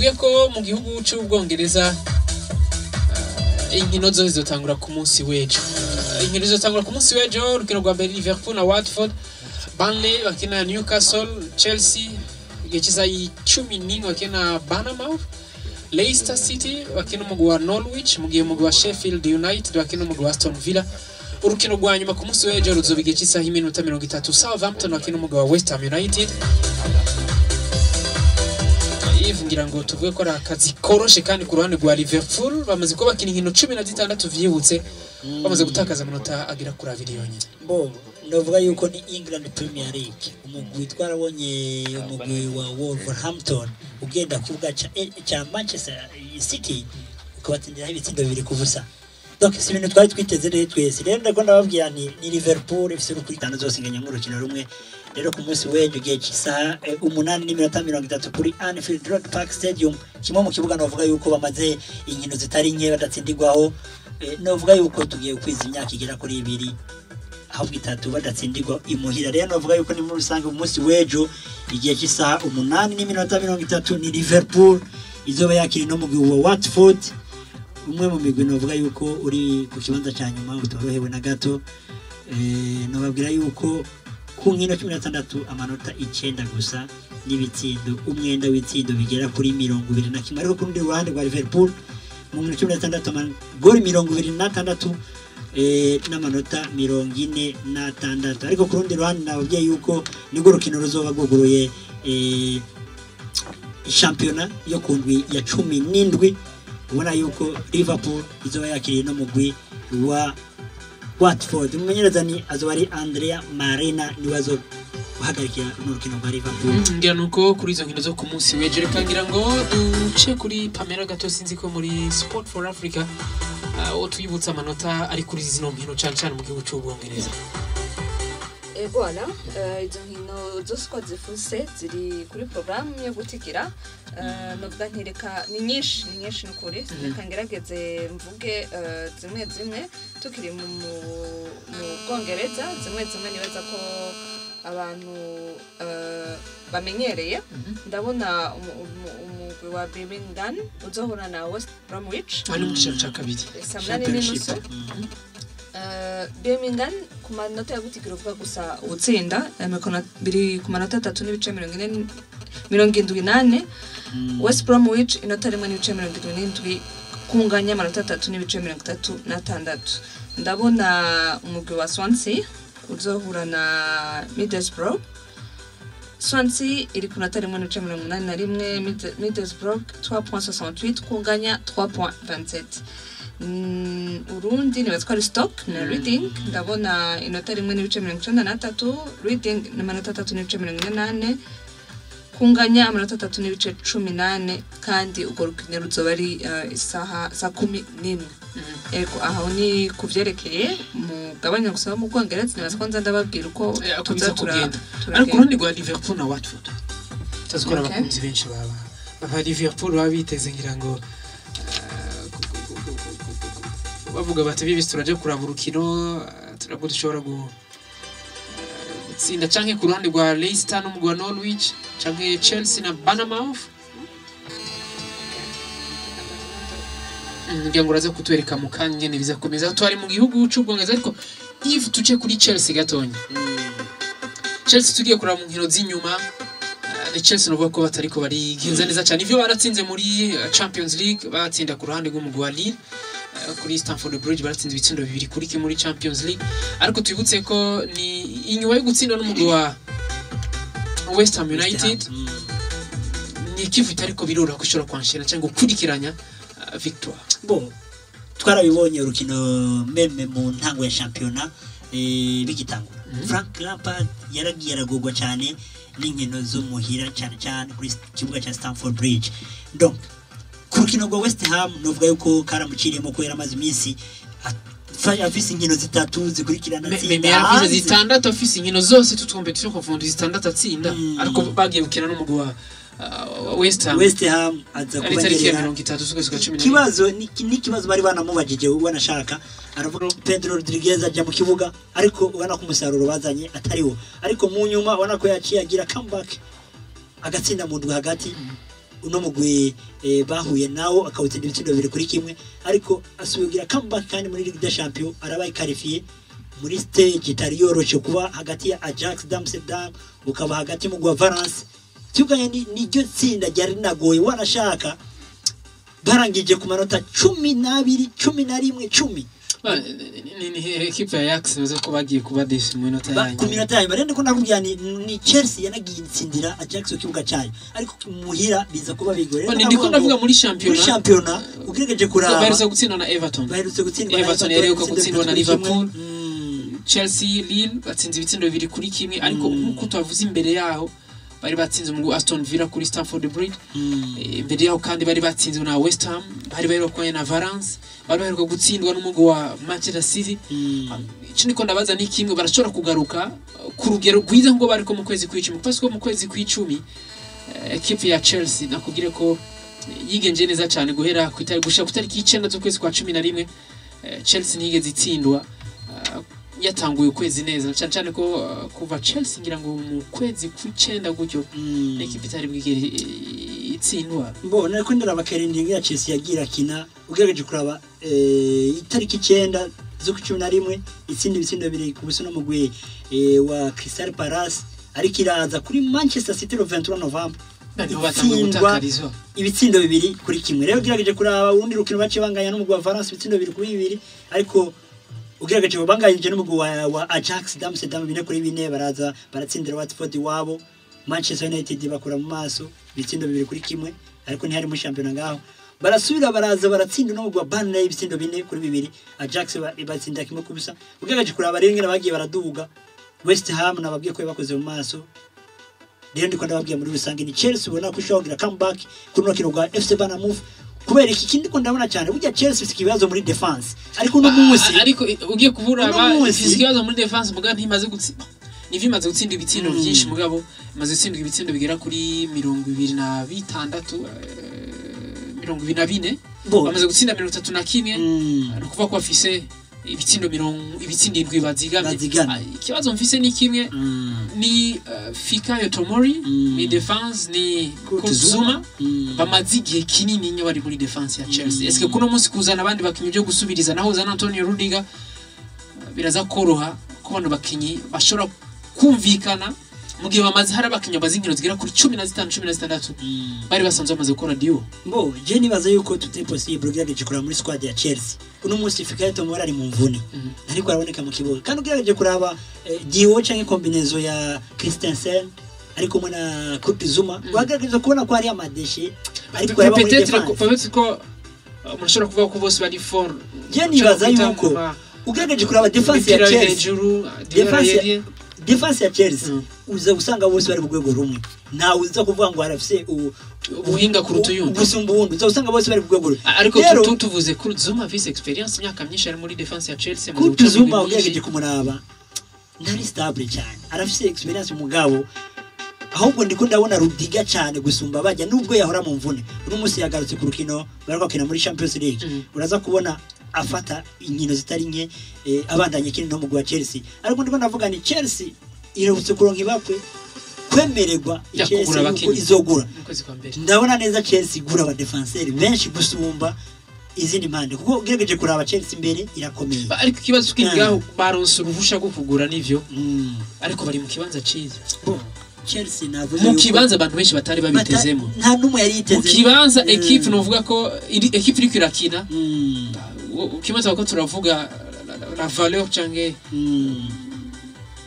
Ndabwiye ko mu gihugu cy'Ubwongereza inkino zose zizotangura ku munsi w'ejo. Inkino zizotangura ku munsi w'ejo. Urukino rwa mbere, Liverpool na Watford, Burnley bakina na Newcastle, Chelsea igihe cy'isaha 11 bakina na Bournemouth, Leicester City bakina umugwi wa Norwich, mu gihe umugwi wa Sheffield United bakina umugwi wa Aston Villa. Urukino rwa nyuma ku munsi w'ejo ruzoba igihe cy'isaha y'iminota 30, Southampton bakina umugwi wa West Ham United. Yves, ngira ngo tuvuge ko ari akazi koroshe kandi ku ruhande rwa Liverpool bamaze kuba bakina inkino 16 vyibutse, bamaze gutakaza amanota agera kuri 2 yonyine. Bo ndavuga yuko ni England Premier League. Umugwi twarabonye, umugwi wa Wolverhampton ugenda kuvuga ca Manchester City ukabatsindiraho ibitsindo 2-0. Donc si ibintu twari twiteze rero twese. Rero ndako ndababwira nti ni Liverpool ifise urukuri itanu zose inganya mu rukino rumwe. Rero ku munsi w'ejo igihe cy'isaha 8:30 kuri Anfield Road Park Stadium, kimwe mu kibuga navuga yuko bamaze inkino zitari nke badatsindirwaho. Novuga yuko tugiye kwiza imyaka igera kuri 2 ahubwo 3 badatsindirwa imuhira. Rero navuga yuko ni muri rusange umunsi w'ejo igihe cy'isaha 8:30 ni Liverpool izoba yakiri no mugwi wa Watford, umwe mu migwi novuga yuko uri ku kibanza cya nyuma utorohewe na gato. Nobabwira yuko ku nkino 16 amanota 9 gusa n'ibitsindo, umwenda w'itsindo bigera kuri 21. Ariko ku rundi ruhande rwa Liverpool mu nkino 16 amagoli 26 n'amanota 46. Ariko ku rundi ruhande nababwiye yuko nibwo rukino ruzoba rwuguruye shampiyona yo ku ndwi ya 17. Ubona yuko Liverpool izoba yakiriye no mugwi wa Watford. Umumenyereza ni azoba ari Andrea Marina, niwe azohagarikira runo rukino rwa Liverpool. Ngira nuko kuri izo nkino zo ku munsi w'ejo. Reka ngira ngo duce kuri Pamela gato, sinzi ko muri Sport for Africa twibutsa amanota ari kuri zino nkino cyane cyane mu gihugu cy'Ubwongereza. Voilà, izo nkino zose uko zifuse ziri kuri porogaramu yo gutikira. Novuga nti reka ni nyinshi, ni nyinshi nukuri. Reka ngerageze mvuge zimwe zimwe tukiri mu Bwongereza, zimwe zimwe nibaza ko abantu bamenyereye. Ndabona umugwi wa Birmingham uzohura na West Bromwich ari mu gice cya kabiri. Saa 8:30. Birmingham ku manota ya gutikira, uvuga gusa utsinda biri ku manota 3.40 74, West Bromwich inota 1.77, kunganya amanota 3.36. Ndabona umugwi wa Swansea uzohura na Middlesbrough. Swansea iri ku nota 1.81, Middlesbrough 3.68, kunganya 3.27. Urundi nibaza ko ari Stoke na Reading. Ndabona inota 1.93, Reading n'amanota 3.44, kunganya amanota 3.18. Kandi urwo rukino ruzoba ari isaha saa 11. Ego, aho ni ku vyerekeye mugabanya gusa wo mu Bwongereza. Nibaza ko nza ndababwira uko uko tuza biza kugenda. Ariko urundi rwa Liverpool na Watford tazikora, abakunzi benshi baba Liverpool baba biteze ngira ngo bavuga bati bibisi turaje kuraba urukino, turabwo dushobora gutsinda, canke ku ruhande rwa Leicester n'umugwi wa Norwich, canke Chelsea na Bournemouth. Ngira ngo uraza kutwereka mu kanya ingene bizakomeza. Twari mu gihugu c'Ubwongereza, ariko if tuce kuri Chelsea gatonya. Chelsea tugiye kuraba mu nkino z'inyuma, ni Chelsea novuga ko batariko barigenza neza cyane. Ivyo baratsinze muri Champions League, batsinda ku ruhande rw'umugwi wa Lille kuri Stamford Bridge, baratsinze ibitsindo 2-1 muri Champions League. Ariko twibutse ko ni inyuma yo gutsinda n'umugwi wa West Ham United, ni ikivu itariko biroroha ko ishobora kwanshira cyangwa gukurikiranya victoire. Bo twarabibonye urukino même mu ntango ya shampiyona bigitangura, Frank Lampard yaragiye aragorwa cyane n'inkino zo muhira, cyane cyane kuri kibuga cya Stamford Bridge. Donc ku rukino rwa West Ham novuga yuko karamuciriyemo ko yaramaze iminsi afise inkino zitatu zikurikirana atsinda yarafise hanze. 6, afise inkino zose toutes compétitions confondues 6 atsinda, ariko bagiye gukina n'umugwi wa West Ham, West Ham aza ari tariki ya kubagerera 30 z'ukwezi kwa 11. Ikibazo ni ikibazo bari banamubajije, wanashaka aravuga Pedro Rodriguez ajya mu kibuga, ariko ubona ko umusaruro bazanye atariwo. Ariko mu nyuma ubona ko yaciye agira comeback, agatsinda mu ndwi hagati. Uno mugwi bahuye nawo akawutsinda ibitsindo 2-1, ariko asubigira comeback kandi muri Ligue des Champions arabaye qualifié muri stage itari yoroshe, kuba hagati ya Ajax d'Amsterdam ukaba hagati mu gwa Valence. Tuganye niryo tsinda ryari rinagoye, wanashaka barangije ku manota 12, 11, 10. Ni ekipe ya Ajax bivuze ko bagiye kuba déçus mu minota Ku yanyu. minota ya nyuma. Rero ndiko nakubwira ni Chelsea yanagiye itsindira Ajax ku kibuga cyayo, ariko muhira biza kuba bigoye. Ni ndiko ndavuga muri Muri shampiyona. Shampiyona ugerageje kuraba, Baherutse gutsindwa na Everton. Baherutse gutsindwa na Everton yaheruka ibitsindo gutsindwa na 3-1. Liverpool. Chelsea, Lille batsinze ibitsindo 2-1, ariko nk'uko tubavuze imbere yaho bari batsinze umugwi Aston Villa kuri Stamford Bridge. Imbere yaho kandi bari batsinzwe na West Ham, bari baheruka na Valence, bari baheruka gutsindwa n'umugwi wa Manchester City. Icyo niko ndabaza ni kimwe: barashobora kugaruka ku rugero rwiza nk'uko bariko mu kwezi kw'icumi? Parce ko mu kwezi kw'icumi ekipe ya Chelsea nakubwire ko yigenje neza cyane guhera ku itariki gushika ku itariki 9 z'ukwezi kwa 11. Chelsea ntiyigeze itsindwa, yatanguye ukwezi neza cyane cyane ko kuva Chelsea ngira ngo mu kwezi kw'icenda gutyo ekipe itari bwigere itsindwa. Bo nariko ndaraba calendrier ya Chelsea yagira akina, ugerageje kuraba itariki 9 z'ukwa 11 itsinda ibitsindo 2-0 n'umugwi wa Crystal Palace, ariko iraza kuri Manchester City le 23 Novembre Niho batanguye itsindwa gutakarizwa. ibitsindo 2-1. Rero ugerageje kuraba urundi rukino baciye banganya n'umugwi wa Valence ibitsindo 2-2, ariko ugerageje banganyije n'umugwi wa Ajax d'Amsterdam 4-4, baraza baratsindira Watford iwabo. Manchester United bakura mu maso ibitsindo 2-1, ariko ntihari muri shampiyona ngaho. Barasubira baraza baratsinda n'umugwi wa Burnley ibitsindo 4-2, Ajax batsinda 1-0. Ugerageje kuraba rero ingene bagiye baraduga, West Ham nababwiye ko bakoze mu maso. Rero ndiko ndababwiye muri rusange ni Chelsea ubona ko ishobora kugira comeback kuri runo rukino rwa FC Bournemouth. Kubera iki kindi ko ndabona cyane, burya Chelsea ifite ikibazo muri defense, ariko uno munsi Ariko ugiye kubura Uno munsi- ifise ikibazo muri defense, mugabo ntimaze gutsinda, nivyo imaze gutsinda ibitsindo byinshi, mugabo imaze gutsinda ibitsindo bigera kuri 26, 24. Bo. Bamaze gutsinda 31. Ni ukuvuga ko bafise ibitsindo mirongo ibitsindo 7 bazigamye. Bazigamye. Ikibazo mfise ni kimwe, ni Fikayo Tomori ni defense, ni Kurt Kurt Zuma. Bamaze igihe kinini niyo bari muri defense ya Chelsea. Eske kuno munsi kuzana abandi bakinyi byo gusubiriza, naho uzana Antonio Rudiger, biraza koroha ko bano bakinyi bashobora kumvikana mu gihe bamaze hari abakinyi bazi inkino zigera kuri 15, 16 bari basanzwe bamaze gukora duo? Bo je nibaza yuko tout est possible ugerageje kuraba muri squad ya Chelsea uno munsi. Fikayo Tomori ari mu mvune, ariko araboneka mu kibuga, kandi ugerageje kuraba duo canke combinaison ya Christensen ari kumwe na Kurt Zuma, wagerageza kubona ko hari ama déchets ariko araba muri Peut-être defense. Peut-être ko umuntu ashobora kuvuga ko bose bari fort. Je nibaza yuko ugerageje kuraba defense ya imipira yo Chelsea, hejuru, defense ya Chelsea, uza gusanga bose bari ku rwego rumwe. Ntawe uza kuvuga ngo arafise ubuhinga kuruta uyundi. Gusumba uwundi, uza gusanga bose bari ku rwego rumwe. Ariko Rero, tuvuze Kurt Zuma afise experience, imyaka myinshi ari muri defense ya Chelsea, amaze Kurt guca Zuma imigwi ugerageje myinshi. kumuraba ntari stable cyane, arafise experience mugabo ahubwo ndiko ndabona Rudiger cyane gusumba bajya, nubwo yahora mu mvune. Uno munsi yagarutse ku rukino bariko bakina muri Champions League, uraza kubona afata inkino zitari nke, abandanye ikindi no mugwi wa Chelsea. Ariko ndiko ndavuga ni Chelsea iherutse kuronka ibakwe kwemererwa Ya Chelsea kugura yuko abakinyi. izogura. Mu kwezi kwa mbere. Ndabona neza Chelsea igura abadefenseri benshi gusumba izindi mpande, kuko ugerageje kuraba Chelsea imbere irakomeye. Ariko ikibazo kiri ngaho, baronse uruhusha rwo kugura nivyo, ariko bari mu kibanza ciza. Bo, Chelsea navuze Mu yuko kibanza abantu benshi batari babitezemo. Nta n'umwe yari yiteze. Mu kibanza equipe novuga ko iri equipe iriko irakina, ukibanza ko turavuga la valeur canke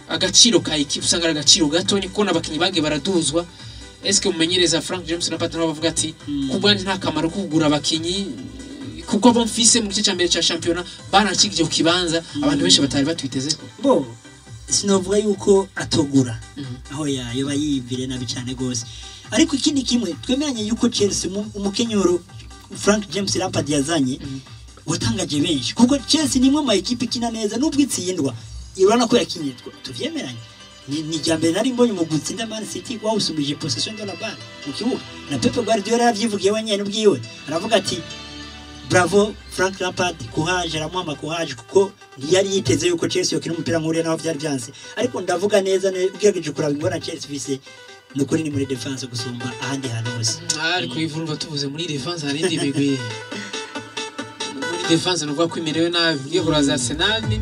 agaciro ka equipe, usanga ari agaciro gato kuko n'abakinyi bagiye baraduzwa. Eske umumenyereza Frank James na partner bavuga ati ku bwanjye nta kamaro ko kugura abakinyi, kuko abo mfise mu gice cya mbere cya shampiyona baranshikije ku kibanza abantu benshi batari batwitezeko? Bo sinovuga yuko atogura, aho yoba yiyumvire nabi cyane gose. Ariko ikindi kimwe twemeranye yuko Chelsea umukenyuro Frank James Lampard yazanye watangaje benshi, kuko Chelsea ni imwe mu ma ekipe ikina neza nubwo itsindwa. Urabona ko yakinye, tuvyemeranye, ni irya mbere nari mbonye umugwi utsinda Man City wawusubije possession de la balle mu kibuga. Na Pep Guardiola yaravyivugiye wenyene ubwiwe, aravuga ati bravo Frank Lampard, courage, aramuha courage, kuko ntiyari yiteze yuko Chelsea yokina umupira nk'uriya naho vyari vyanse. Ariko ndavuga neza ugerageje kuraba ingona Chelsea ifise Ni ukuri ni muri défense gusumba ahandi hantu hose. Ariko ivurumva tuvuze muri défense, hari indi migwi muri défense nuvuga ko imerewe nabi. Ugiye kuraza Arsenal ni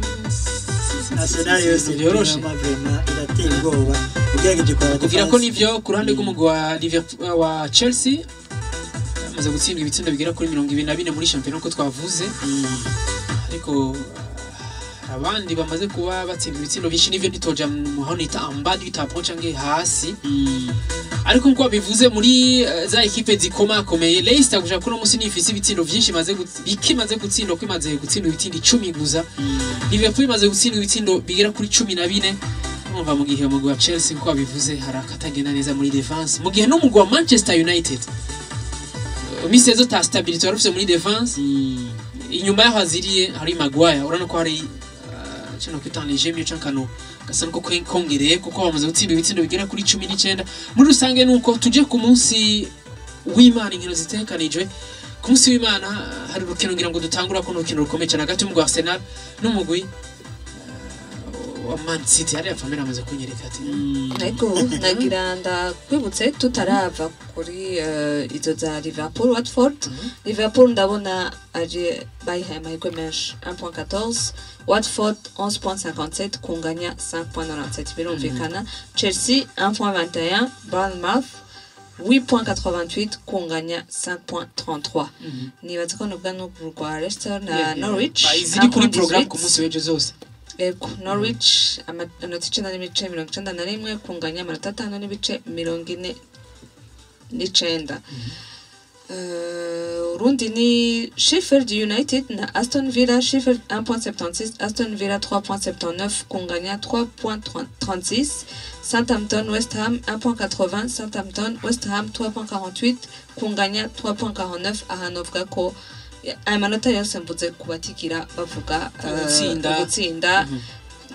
Arsenal yose byoroshe. Vraiment, vraiment irateye ubwoba ugerageje kuraba Kugira ko défense. Nivyo ku ruhande rw'umugwi wa Liverpool, wa Chelsea, amaze gutsindwa ibitsindo bigera kuri 24 muri shampiyona uko twavuze, ariko abandi bamaze kuba batsindwa ibitsindo byinshi nivyo ntitoja mu aho nita en bas du tableau canke hasi. Ariko nkuko bivuze muri za ekipe zikomakomeye, Leicester gushaka kuno musi nifise ibitsindo vyinshi imaze bike imaze gutsindwa, ko imaze gutsindwa ibitsindo 10 gusa. Liverpool imaze gutsindwa ibitsindo bigera kuri 14. Urumva mu gihe umugwi wa Chelsea, nkuko babivuze, hari akatagenda neza muri défense, mu gihe n'umugwi wa Manchester United misezo ta stabilité wari ufise muri défense. Inyuma yaho aziriye hari Maguire, urabona ko hari kino kwita léger mieux canke kano gasa nuko kongereye, kuko bamaze gutsinda ibitsindo bigera kuri 19 muri rusange. Nuko tuje ku munsi w'Imana, inkino zitekanijwe ku munsi w'Imana. Hari urukino ngira ngo dutangura ko urukino rukomeye cyane hagati y'umugwi wa Arsenal n'umugwi wa Man City. Hariya Pamela amaze kunyereka ati Ariko nagira ndakwibutse tutarava kuri izo za Liverpool Watford. Liverpool ndabona aje bayihaye amahirwe menshi, 1.14, Watford 11.57, kunganya 5.97, birumvikana. Chelsea 1.21, Bournemouth 8.88, kunganya 5.33. Nibaza ko nubwa n'urwo rwa Leicester na Norwich. Iziri kuri programme ku 1.18. munsi w'ejo zose. Ego, Norwich amanota 9.91, kunganya amanota 5.49. Urundi ni Sheffield United na Aston Villa. Sheffield 1.76, Aston Villa 3.79, kunganya 3.36. Southampton West Ham 1.80, Southampton West Ham 3.48, kunganya 3.49. Ahantu bavuga ko aya manota yose mvuze kubatigira bavuga Ugutsinda. Ugutsinda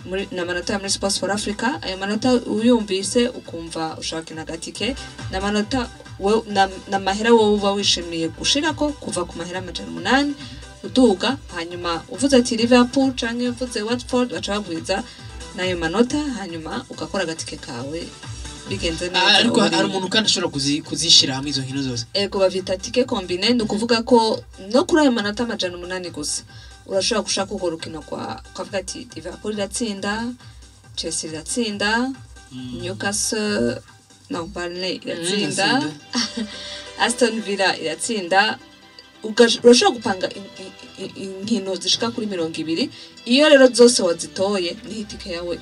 muri ni amanota ya muri Sports for Africa. Ayo manota uyumvise ukumva ushaka agatike, ni amanota na mahera wowe uba wishimiye gushirako kuva ku mahera 800 uduga. Hanyuma uvuze ati Liverpool canke uvuze Watford, baca bagwiza n'ayo manota, hanyuma ugakora agatike kawe bigenze neza. Ariko hari umuntu kandi ashobora kuzishira hamwe izo nkino zose. Ego, bavyita ticket combiné. Ni ukuvuga ko no kuri ayo manota 800 gusa urashobora gushaka urwo rukino kwa ukavuga ati Liverpool iratsinda, Chelsea iratsinda, Newcastle, no, Burnley iratsinda, Aston Villa iratsinda. Urashobora gupanga inkino zishika kuri 20. Iyo rero zose wazitoye, niho itike yawe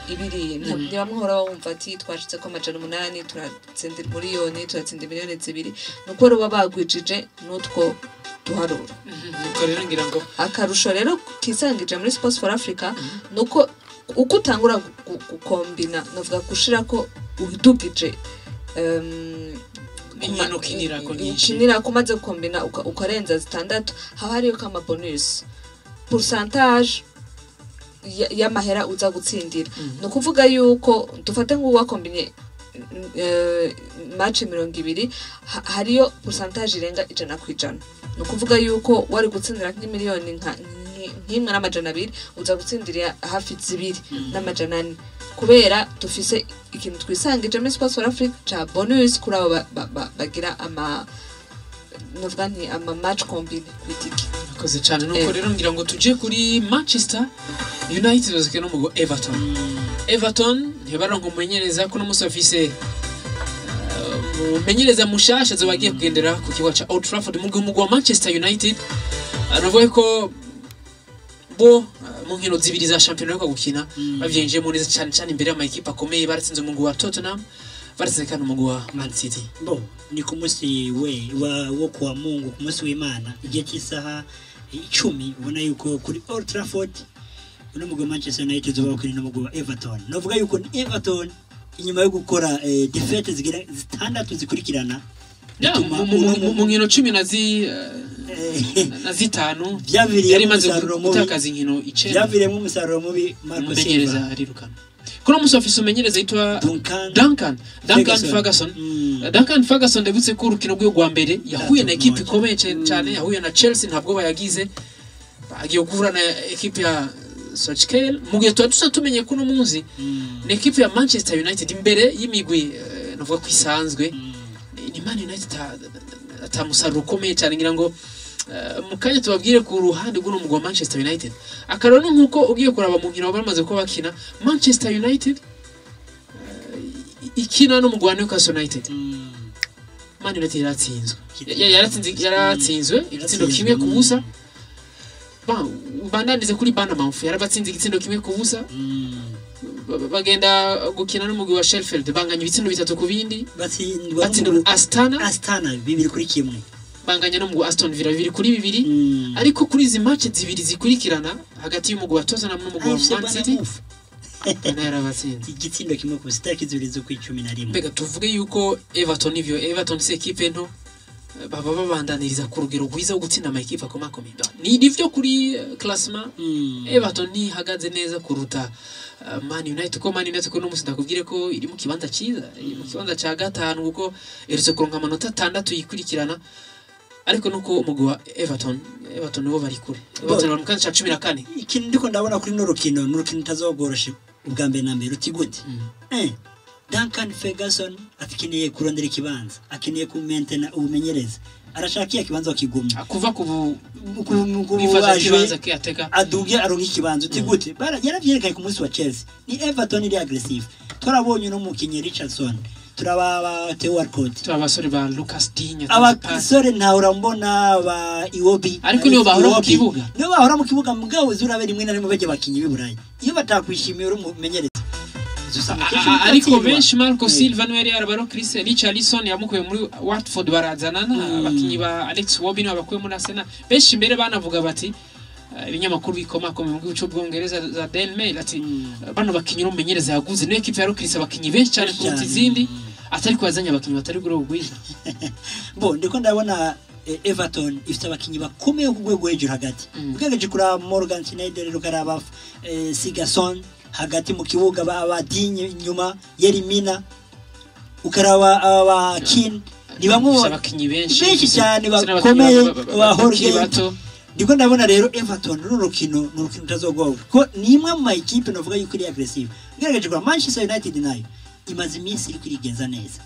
ibiri. Niba muhora wumva ati twashitse ko 800 turatsinda miliyoni, turatsinda miliyoni 2, ni uko rero baba bagwijije n'utwo duharuro. Nuko rero ngira ngo Akarusho rero kisangije muri Sports for Africa ni uko uko utangura gukombina, navuga gushirako udugije inkino ukinirako nyinshi. Ukinirako umaze gukombina ukarenza zitandatu, haba hariyo kama bonus pourcentage y'amahera uza gutsindira. Ni ukuvuga yuko dufate nk'uwakombinye match 20, hariyo pourcentage irenga 100%. Ni ukuvuga yuko wari gutsindira nk'imiliyoni nka 1,200, uza gutsindira hafi 2,400, kubera dufise ikintu twisangije muri Sports for Africa ca bonus kuri abo bagira ama, novuga nti ama match combiné kwitike. Akoze cyane. Nuko rero ngira ngo tuje kuri Manchester United bazikina n'umugwi wa Everton. Everton ntibaronka umumenyereza ko n'umunsi bafise umumenyereza mushasha azoba agiye kugendera ku kibuga ca Old Trafford, mu gihe umugwi wa Manchester United navuga ko bo mu nkino zibiri za shampiyona baheruka gukina bavyinjiyemo neza cyane cyane imbere y'amakipe akomeye. Baratsinze umugwi wa Tottenham, baratsinze kandi umugwi wa Man City. Bo ni ku munsi we wo kuwa Mungu, ku munsi w'Imana, igihe cy'isaha 10, ubona yuko kuri Old Trafford uno mugwi wa Manchester United uzoba ukina n'umugwi wa Everton. Novuga yuko ni Everton inyuma yo gukora défaites zigira zitandatu zikurikirana, bituma mu nkino cumi na zi na zitanu byaviriyemo yari imaze umusaruro mubi. gutakaza inkino 9. Byaviriyemo umusaruro mubi Marco Umumenyereza Silva arirukana. Kuri uno munsi bafise umumenyereza yitwa Duncan Duncan Ferguson. Duncan Ferguson, ndabutse ko urukino rwe rwa mbere yahuye na ekipe ikomeye cyane, yahuye na Chelsea, ntabwo bayagize. Agiye guhura na ekipe ya Solskjaer, mu gihe tuba dusa tumenye ko uno munsi ni ekipe ya Manchester United imbere y'imigwi Novuga ko isanzwe ni Man United atamusaruro ukomeye cyane. Ngira ngo mu kanya tubabwire ku ruhande rw'uno mugwi wa Manchester United. Akarero ni nkuko ugiye kuraba mu nkino bamaze kuba bakina, Manchester United ikina n'umugwi wa Newcastle United, Man United yaratsinzwe. Yaratsinzwe igitsindo 1-0. Bandanize kuri Bournemouth, yarabatsinze igitsindo 1-0. Bagenda gukina n'umugwi wa Sheffield, banganya ibitsindo 3-2. Batsindwa Batsinda Astana. Astana 2-1. Banganya n'umugwi wa Aston Villa 2-2. Ariko kuri izi match zibiri zikurikirana hagati y'umugwi wa Tottenham n'umugwi wa AFC Man City, Bournemouth. nayo yarabatsinze. Igitsindo 1-0, tariki 2/11. Mbega tuvuge yuko Everton, ivyo Everton si ekipe nto, baba babandaniriza ku rugero rwiza wo gutsinda ama ekipe akomakomeye. Ni nivyo kuri classement Everton ntihagaze neza kuruta Man United, ko Man United ko n'umunsi ndakubwire ko iri mu kibanza cyiza, iri mu kibanza cya gatanu, kuko iherutse kuronka amanota 6 yikurikirana. Ariko nuko umugwi wa Everton bo bari kure. Everton bari mu kibanza cya 14. Ikintu ndiko ndabona kuri no rukino, ni urukino utazogoroshe. Ubwa mbere na mbere, uti gute? Duncan Ferguson akeneye kurondera ikibanza, akeneye kumentena ubumenyereza, arashaka iya kibanza bakigumya. Kuva ku bifata Ku kibanza kiyateka. Aduge aronka ikibanza. Uti gute? Yaravyerekanye ku munsi wa Chelsea, ni Everton iri aggressive. Twarabonye no mukinyi Richardson, turababa Theo Walcott, Tuba abasore ba Lucas Digne. Abasore ntawe urambona ba Iwobi. Ariko nibo bahora mu Iwobi. kibuga. Nibo bahora mu kibuga, mugabo uzurabe rimwe na rimwe bajya bakinyi b'Iburayi, iyo batakwishimiye uri umumenyereza, uzusanga kenshi Ariko utatsindwa. benshi, Marco Silva niwe yari yarabaro, Chris Richarlison yamukuye muri Watford barazanana, abakinyi ba Alex Iwobi niwe bakuye muri Arsenal. Benshi mbere banavuga bati, ibinyamakuru bikomakomeye mu gihugu cy'Ubwongereza za Daily Mail ati bano bakinyi n'umumenyereza yaguze niyo ekipe ya Chris abakinyi benshi cyane Benshi kuruta cyane. izindi, atari ko yazanye abakinyi batari kuri urwo rwiza. Bo ndiko ndabona Everton ifite abakinyi bakomeye ku rwego hejuru hagati. Ugerageje kuraba Morgan Schneider, ukaraba Sigason hagati mu kibuga, ba Digne inyuma, Yerimina, ukaraba aba Keane, ni bamwe Ifise abakinyi benshi. Benshi cyane Ifise n'abakinyi bakomeye ba bakiri Jorge. bato. Ndiko ndabona rero Everton, runo rukino ni urukino rutazogora, kuko ni imwe mu ma ekipe navuga yuko iri aggressive. Ugerageje kuraba Manchester United, nayo imaze iminsi iri kwirigenza neza.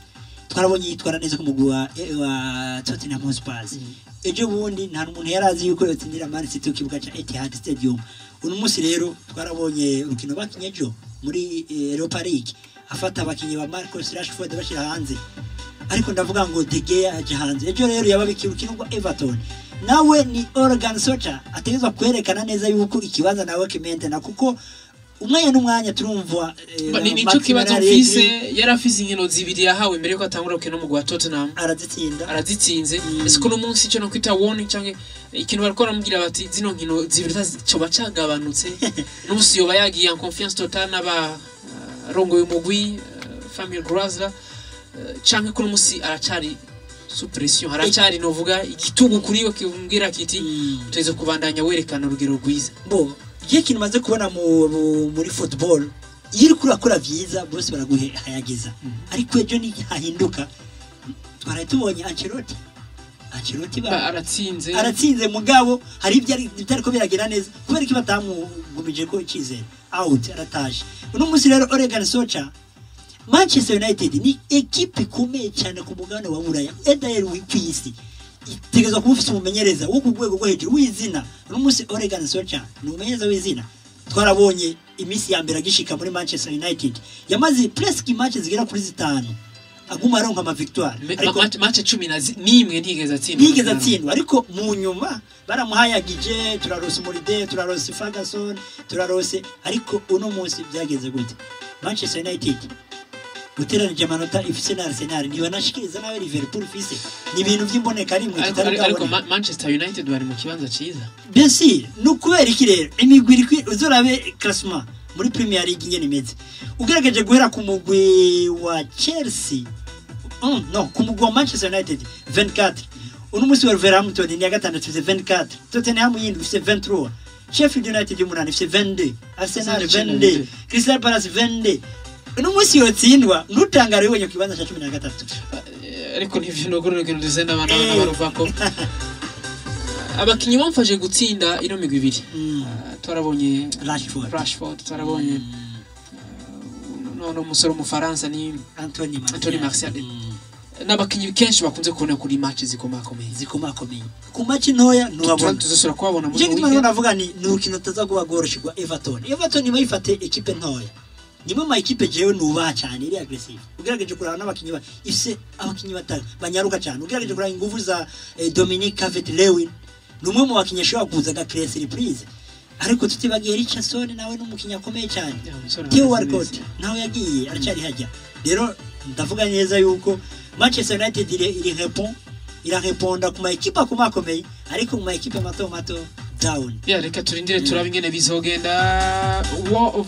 Twarabonye yitwara neza ku mugwi wa Tottenham Hotspur. Ejo bundi nta n'umuntu yari azi yuko yotsindira Man City ku kibuga ca Etihad Stadium. Uno munsi rero twarabonye urukino bakinye ejo muri Europa League, afata abakinyi ba Marcus Rashford bashira hanze, ariko ndavuga ngo De Gea aje hanze ejo rero yababikiye urukino rwa Everton. Nawe ni Organ Socha ategerezwa kwerekana neza yuko ikibanza nawe kimentena, kuko umwanya n'umwanya turumva Ni nico Max kibazo Allegri mfise. Yari afise inkino zibiri yahawe mbere yuko atangura gukina n'umugwi wa Tottenham. Arazitsinda. Arazitsinze. Ese ko munsi icyo no kwita warning canke ikintu bariko baramubwira bati zino nkino zibiri coba cagabanutse, n'ubusi yoba yagiye en confiance totale n'aba rongoye umugwi, Famille Grazla, canke ko n'umunsi aracari sous pression, haracari novuga igitugu kuri we kimbwira kiti tuzo kubandanya werekana urugero rwiza? Bo igihe kintu maze kubona muri football, iyo uriko urakora vyiza bose baraguhayagiza, ariko ejo ntihahinduka. Twaraye tubonye Ancelotti Aratsinze. Aratsinze, mugabo hari ibyo bitariko biragenda neza. Kubera iki batamugumije ko icyizere? Out, arataje. Uno munsi rero Oregon Socha, Manchester United ni ekipe ikomeye cyane ku mugabane wa Buraya, edayeri ku isi. Itegerezwa kuba ufite umumenyereza wo ku rwego rwo hejuru w'izina. Uno munsi Oregon Socha ni umumenyereza w'izina. Twarabonye iminsi ya mbere agishika muri Manchester United, yamaze presque match zigera kuri 5 aguma aronka ama victoire. Ariko Match 11 ntigeze atsindwa. Ntiyigeze atsindwa, ariko mu nyuma baramuhayagije, turarose Umuride, turarose Ferguson, turarose. Ariko uno munsi byageze gute? Manchester United uteranije amanota ifise na Arsenal ntibanashikiriza nawe Liverpool ifise. Ni ibintu by'imboneka rimwe Ariko tutari ariko bwabone. Manchester United bari mu kibanza ciza. Bien sûr. Ni ukubera iki rero imigwi iri uzorabe classement muri Premier League ingene imeze, ugerageje guhera ku mugwi wa Chelsea, no ku mugwi wa Manchester United 24, uno munsi wa Wolverhampton ni ya gatandatu ifise 24, Tottenham yindi ifise 23, Sheffield United y'umunani ifise 22, Arsenal Arsenal 22, Crystal Palace 22. Uno munsi yotsindwa, ntutangare ubonye ku kibanza cya 13. Ariko ntivyo nogura urugendo duze n'abana baruvako. Abakinyi bamfashe gutsinda ino migwi ibiri, twarabonye Rashford. Rashford, twarabonye no musore w'umufaransa ni Anthony Martial. Anthony Martial. N'abakinyi kenshi bakunze kubona kuri match zikomakomeye. Zikomakomeye, ku match ntoya ntubabona. Tuzosubira kubabona muri Nicyo gituma weekend. rero navuga ni urukino rutaza kuba rworoshye rwa Everton. Everton bayifate ekipe ntoya, nimwe mu ekipe jewe nubaha cyane, iri aggressive ugerageje kuraba n'abakinyi ifise abakinyi batanu banyaruka cyane. Ugerageje kuraba ingufu za Dominic Calvert-Lewin, ni umwe mu bakinyi ashobora kuza agacréa surprise, ariko tutibagiye Richardson, nawe ni umukinyi akomeye cyane. Yeah, umusore Theo ahagaze Walcott neza. nawe yagiye aracyari hajya. Rero ndavuga neza yuko Manchester United iri répond, irareponda ku ma ekipe akomakomeye, ariko mu ma ekipe mato mato down. Yeah, reka turindire turabe ingene bizogenda. Wo